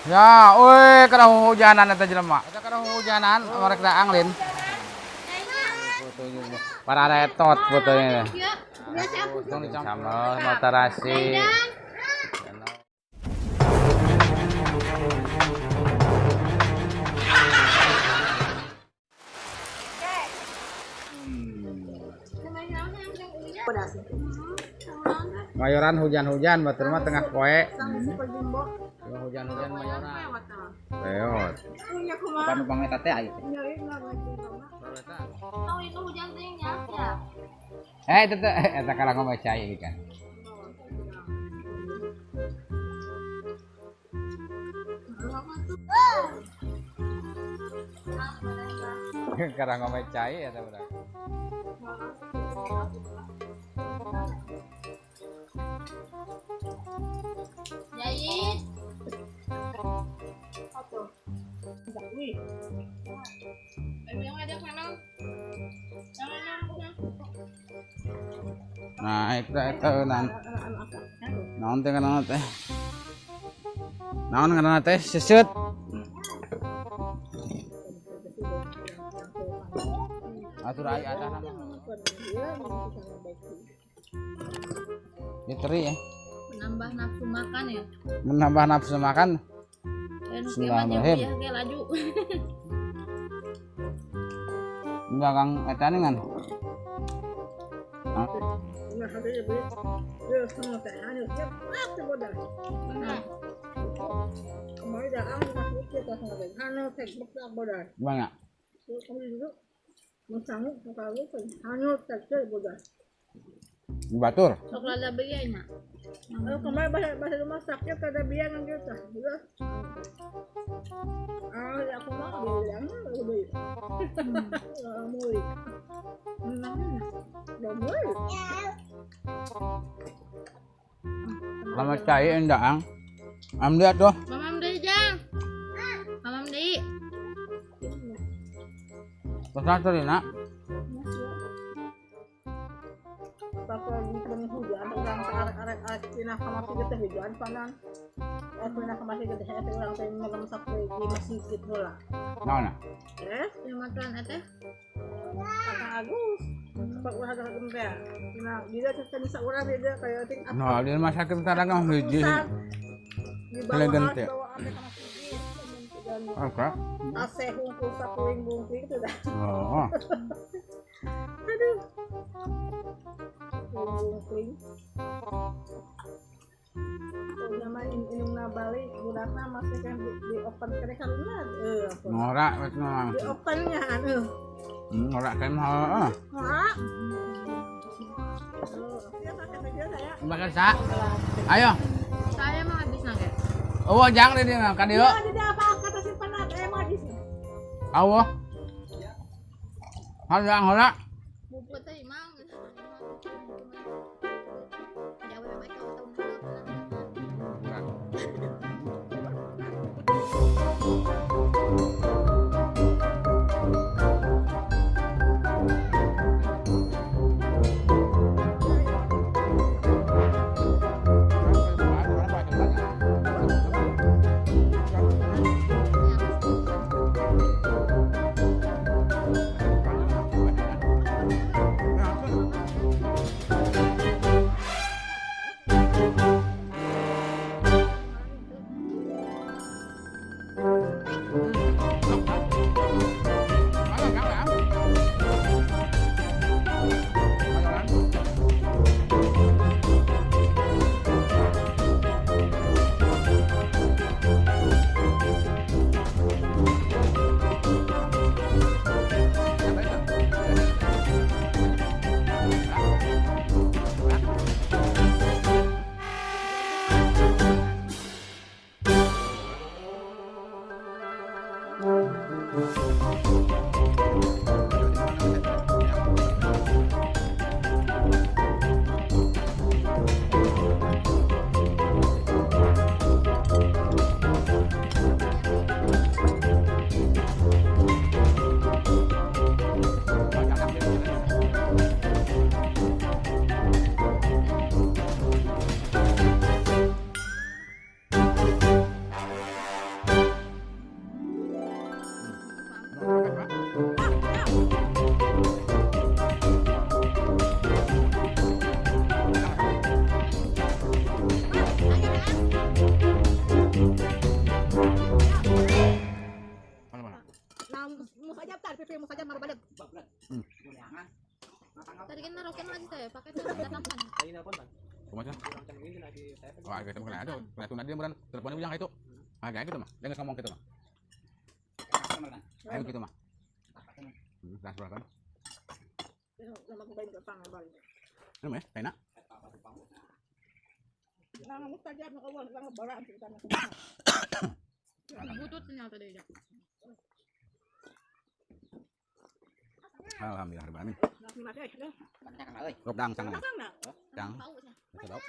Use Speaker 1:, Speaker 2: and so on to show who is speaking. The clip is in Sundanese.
Speaker 1: Ya, oi kada hujanan eta jelema. Eta kada hujanan mereka daang lin. Para retot fotonya. Sama motorasi. Mayoran hujan-hujan batur mah tengah poe. Hujan-hujan mayoran. Peot.
Speaker 2: Bukan numpang eta teh aya teh.
Speaker 3: Oh, itu hujan teh nya ya.
Speaker 1: Eh, itu teh eta kalah ngomong cai ieu kan. Karang ngomong cai eta budak.
Speaker 3: Jahit.
Speaker 1: Nah, itu naon. Naon teh ngaranna teh? Naon ngaranna teh? Seseut. Atur ai atahna mah. Diteri ya.
Speaker 3: Menambah nafsu makan ya.
Speaker 1: Menambah nafsu makan. Bismillahirrahmanirrahim.
Speaker 3: Ya, laju.
Speaker 1: Enggak Kang eta kan. Banyak. Batur.
Speaker 3: Sok lada beunya.
Speaker 4: Kemarin bahasa rumah sakit ada biang yang gitu. Ah, aku mau bilang lebih. Mulai. Mulai.
Speaker 1: Lama cai endang. Ambil tuh.
Speaker 3: Mamam deui jang. Mamam deui.
Speaker 1: Pesan terina.
Speaker 4: Hujan orang arek-arek tina ka masjid teh hujan panan. Tina ka masjid teh eta urang teh melem sampai di masjid heula.
Speaker 1: Naon?
Speaker 4: Eh,
Speaker 3: matan eta.
Speaker 4: Kang Agus. Pak urang agak teh. Tina dia teh bisa urang dia kaya ting.
Speaker 1: Nah, di rumah sakit tarang hiji.
Speaker 4: Di bawah ka masjid.
Speaker 1: Oke.
Speaker 4: AC hungkul sapuing bungkling itu dah.
Speaker 1: Oh.
Speaker 4: Aduh. Bungkling. Nama inungna balik budakna masih kan di open kene karunya
Speaker 1: Ngora wis mah.
Speaker 4: Di opennya anu.
Speaker 1: Ngora kan heeh.
Speaker 4: Ngora.
Speaker 1: Bakal sa. Ayo.
Speaker 3: Saya mah habis nangge.
Speaker 1: Oh, jang di dieu ka dieu.
Speaker 4: Tidak apa kata simpan mah di sini.
Speaker 1: Awo. Hayang heula.
Speaker 3: Bubut teh imang.
Speaker 4: Mau saja maru balik.
Speaker 3: Tadi kan narokin lagi saya pakai tuh datang kan.
Speaker 1: Kumaha? Wah, kita kena ada. Kena tuna dia bukan teleponnya ujang itu. Ah, kayak gitu mah. Dia nggak ngomong gitu mah. Ayo gitu mah. Transfer kan.
Speaker 4: Lama ko ba yung kapang balik.
Speaker 1: Ano mah? Kaya na.
Speaker 4: Nang saja mau kawan lang barang kita na.
Speaker 3: Butut ternyata dia.
Speaker 1: Alhamdulillah rabbil alamin.
Speaker 4: Nak mati.
Speaker 2: Banyak kan euy.
Speaker 1: Rok dang sang.
Speaker 4: Kang na.
Speaker 1: Dang.
Speaker 3: Bau sih.
Speaker 1: Sedap.